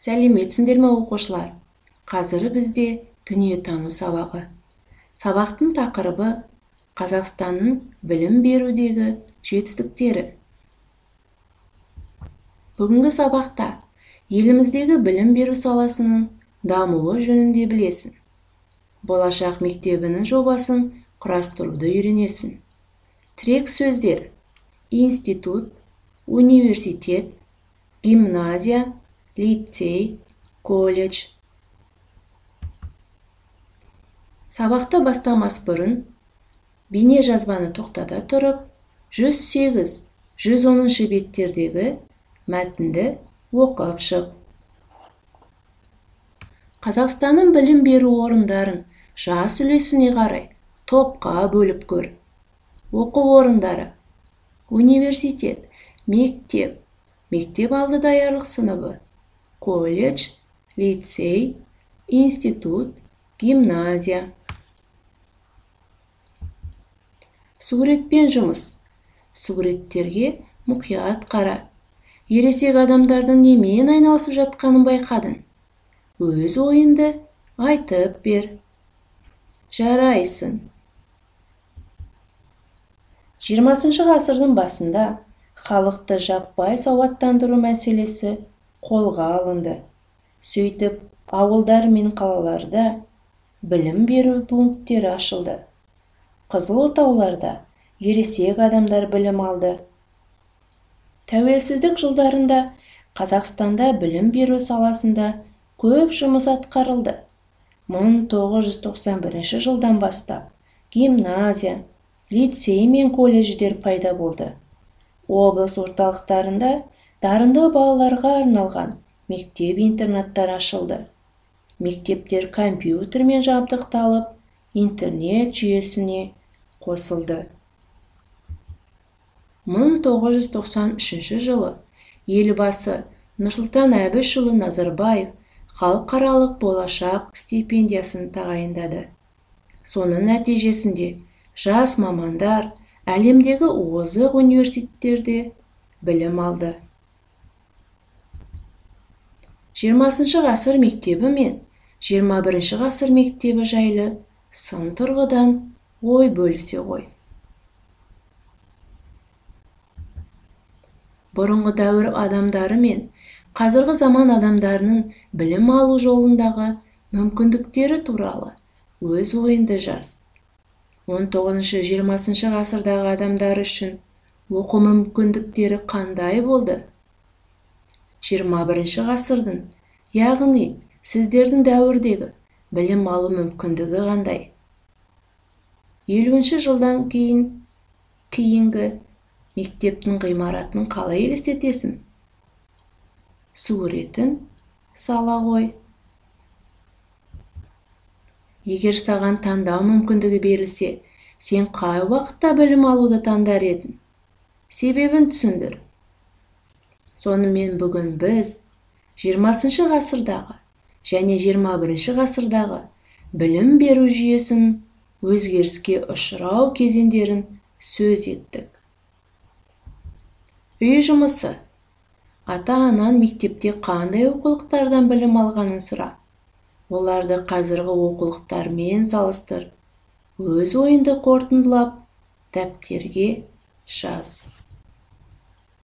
Сәлеметсіңдер ме, оқушылар? Қазір бізде дүниетану сабағы. Сабақтың тақырыбы Қазақстанның білім берудегі жетістіктері. Бүгінгі сабақта еліміздегі білім беру саласының дамуы жөнінде білесің. Болашақ мектебінің жобасын құрастыруды үйренесің. Тірек сөздер: институт, университет, гимназия, лицей, колледж. Сабақты бастамас бұрын бейне жазбаны тоқтата тұрып, 108-110 беттердегі мәтінді оқып шық. Қазақстанның білім беру орындарын жас үлесіне қарай топқа бөліп көр. Оқу орындары: университет, мектеп, мектеп алды даярлық сыныбы, колледж, лицей, институт, гимназия. Суретпен жұмыс. Суреттерге мұқият қара. Ересек адамдардың немен айналысып жатқанын байқадың. Өз ойыңды айтып бер. Жарайсың. 20 ғасырдың басында халықты жаппай сауаттандыру мәселесі қолға алынды. Сөйтіп, ауылдар мен қалаларда білім беру пункттері ашылды. Қызыл отауларда ересек адамдар білім алды. Тәуелсіздік жылдарында Қазақстанда білім беру саласында көп жұмыс атқарылды. 1991 жылдан бастап гимназия, лицей мен колледждер пайда болды. Облыс орталықтарында дарынды балаларға арналған мектеп-интернаттар ашылды. Мектептер компьютермен жабдықталып, интернет жүйесіне қосылды. 1993 жылы елбасы Нұрсұлтан Әбішұлы Назарбаев халықаралық болашақ стипендиясын тағайындады. Соның нәтижесінде жас мамандар әлемдегі озық университеттерде білім алды. 20 ғасыр мектебі мен 21 ғасыр мектебі жайлы сын тұрғыдан ой бөлісе ғой. Бұрынғы дәуір адамдары мен қазіргі заман адамдарының білім алу жолындағы мүмкіндіктері туралы өз ойыңды жаз. 19-20 ғасырдағы адамдар үшін оқу мүмкіндіктері қандай болды? 21 ғасырдың, яғни сіздердің дәуірдегі білім алу мүмкіндігі қандай? 50 жылдан кейінгі мектептің ғимаратын қалай елестетесің? Суретін сала ғой. Егер саған таңдау мүмкіндігі берілсе, сен қай уақытта білім алуды таңдар едің? Себебін түсіндір. Сонымен бүгін біз 20 ғасырдағы және 21 ғасырдағы білім беру жүйесін өзгеріске ұшырау кезеңдерін сөз еттік. Үй жұмысы. Ата-анаң мектепте қандай оқулықтардан білім алғанын сұра. Оларды қазіргі оқулықтармен салыстыр. Өз ойыңды қорытындылап, дәптерге жаз.